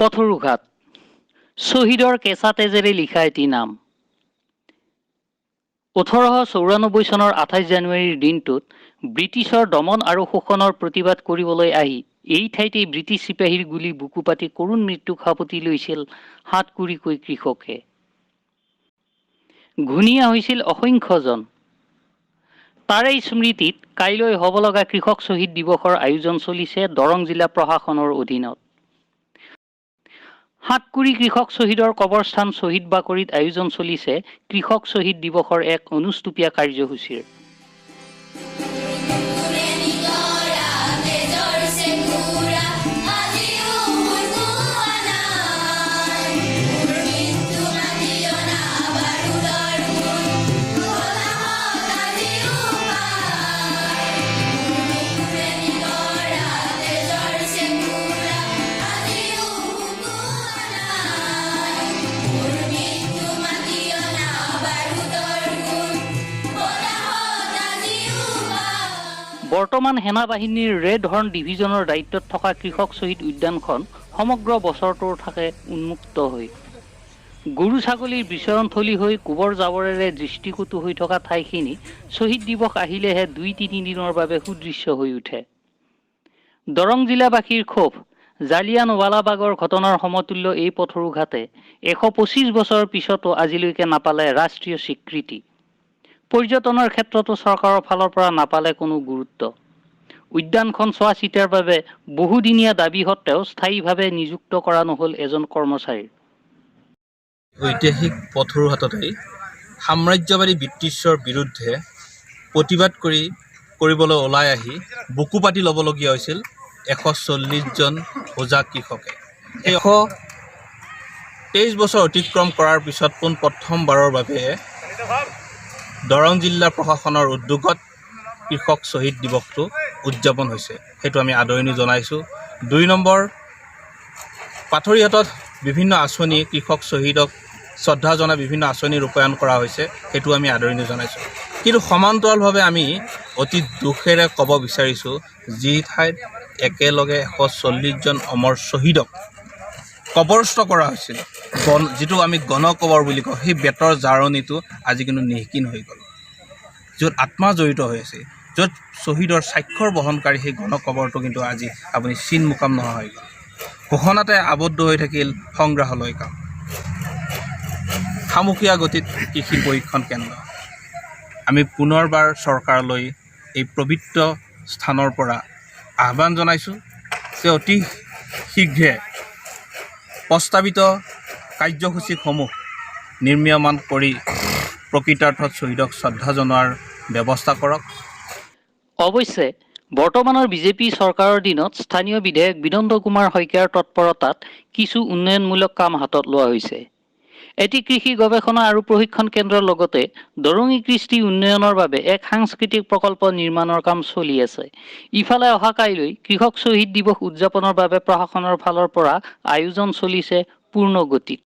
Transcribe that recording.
পথৰুঘাট শ্বহীদৰ কেঁচা তেজেৰে লিখা এটি নাম। 1894 চনৰ 28 জানুৱাৰীৰ দিনটোত ব্ৰিটিছৰ দমন আৰু শোষণৰ প্ৰতিবাদ কৰিবলৈ আহি এই ঠাইতেই ব্ৰিটিছ চিপাহীৰ গুলী বুকু পাতি কৰুণ মৃত্যুক সাৱটি লৈছিল 7 কুৰিকৈ কৃষকে। ঘূণীয়া হৈছিল অসংখ্যজন। তাৰেই স্মৃতিত কাইলৈ হ'ব লগা কৃষক শ্বহীদ দিৱসৰ আয়োজন চলিছে দৰং জিলা প্ৰশাসনৰ অধীনত। 7 কুৰি কৃষক শ্বহীদৰ কবৰস্থান শ্বহীদ বাকৰিত আয়োজন চলিছে কৃষক শ্বহীদ দিৱসৰ এক অনুষ্টুপীয়া কাৰ্যসূচীৰ। নিজৰা তেজৰ চেকুৰা আজিও শুকুৱা নাই। মোৰ মৃত্যু মাতি অনা বাৰুদৰ গোন্ধ বতাহত আজিও পায়। মোৰ বুকুৰে নিজৰা তেজৰ চেকুৰা আজিও শুকুৱা নাই। মোৰ মৃত্যু মাতি অনা বাৰুদৰ গোন্ধ বতাহত আজিও পায়। বৰ্তমান সেনাবাহিনীৰ ৰেড হৰ্ণ ডিভিজনৰ দায়িত্বত থকা কৃষক শ্বহীদ উদ্যানখন সমগ্ৰ বছৰটোৰ থাকে উন্মুক্ত হৈ। গৰু ছাগলীৰ বিচৰণথলী হৈ গোবৰ জাবৰেৰে দৃষ্টিকটু হৈ থকা ঠাইখিনি শ্বহীদ দিৱস আহিলেহে 2-3 দিনৰ বাবে সুদৃশ্য হৈ উঠে। দৰং জিলাবাসীৰ ক্ষোভ, জালিয়ানৱালাবাগৰ ঘটনাৰ সমতুল্য এই পথৰুঘাটে 125 বছৰৰ পিছতো আজিলৈকে নাপালে ৰাষ্ট্ৰীয় স্বীকৃতি। পৰ্যটনৰ ক্ষেত্ৰতো চৰকাৰৰ ফালৰ পৰা নাপালে কোনো গুৰুত্ব। উদ্যানখন চোৱা চিতাৰ বাবে বহুদিনীয়া দাবী সত্ত্বেও স্থায়ীভাৱে নিযুক্ত কৰা নহ'ল এজন কৰ্মচাৰীৰ। ঐতিহাসিক পথৰুঘাটতেই সাম্ৰাজ্যবাদী ব্ৰিটিছৰ বিৰুদ্ধে প্ৰতিবাদ কৰিবলৈ ওলাই আহি বুকু পাতি ল'বলগীয়া হৈছিল 140জন হোজা কৃষকে। 123 বছৰ অতিক্ৰম কৰাৰ পিছত পোনপ্ৰথমবাৰৰ বাবে দৰং জিলা প্ৰশাসনৰ উদ্যোগত কৃষক শ্বহীদ দিৱসটো উদযাপন হৈছে, সেইটো আমি আদৰণি জনাইছোঁ। 2 নম্বৰ, পাথৰিঘাটত বিভিন্ন আঁচনি, কৃষক শ্বহীদক শ্ৰদ্ধা জনাই বিভিন্ন আঁচনি ৰূপায়ণ কৰা হৈছে, সেইটো আমি আদৰণি জনাইছোঁ। কিন্তু সমান্তৰালভাৱে আমি অতি দুখেৰে ক'ব বিচাৰিছোঁ, যি ঠাইত একেলগে 140জন অমৰ শ্বহীদক কবৰস্থ কৰা হৈছিল, যিটো আমি গণকবৰ বুলি কওঁ, সেই বেতৰ জাৰণিটো আজি কিন্তু নিঃকিন হৈ গ'ল। য'ত আত্মা জড়িত হৈ আছে, য'ত শ্বহীদৰ স্বাক্ষৰ বহনকাৰী সেই গণকবৰটো কিন্তু আজি আপুনি চিন মোকাম নোহোৱা হৈ গ'ল। ঘোষণাতে আবদ্ধ হৈ থাকিল সংগ্ৰহালয় কাম। শামুকীয়া গতিত কৃষি প্ৰশিক্ষণ কেন্দ্ৰ। আমি পুনৰবাৰ চৰকাৰলৈ এই পবিত্ৰ স্থানৰ পৰা আহ্বান জনাইছোঁ যে অতি শীঘ্ৰে প্ৰস্তাৱিত কাৰ্যসূচীসমূহ নিৰ্মীয়মান কৰি প্ৰকৃতাৰ্থত শ্বহীদক শ্ৰদ্ধা জনোৱাৰ ব্যৱস্থা কৰক। অৱশ্যে বৰ্তমানৰ বিজেপি চৰকাৰৰ দিনত স্থানীয় বিধায়ক বিনন্দ কুমাৰ শইকীয়াৰ তৎপৰতাত কিছু উন্নয়নমূলক কাম হাতত লোৱা হৈছে। এটি কৃষি গৱেষণা আৰু প্ৰশিক্ষণ কেন্দ্ৰৰ লগতে দৰঙী কৃষ্টি উন্নয়নৰ বাবে এক সাংস্কৃতিক প্ৰকল্প নিৰ্মাণৰ কাম চলি আছে। ইফালে অহা কাইলৈ কৃষক শ্বহীদ দিৱস উদযাপনৰ বাবে প্ৰশাসনৰ ফালৰ পৰা আয়োজন চলিছে পূৰ্ণ গতিত।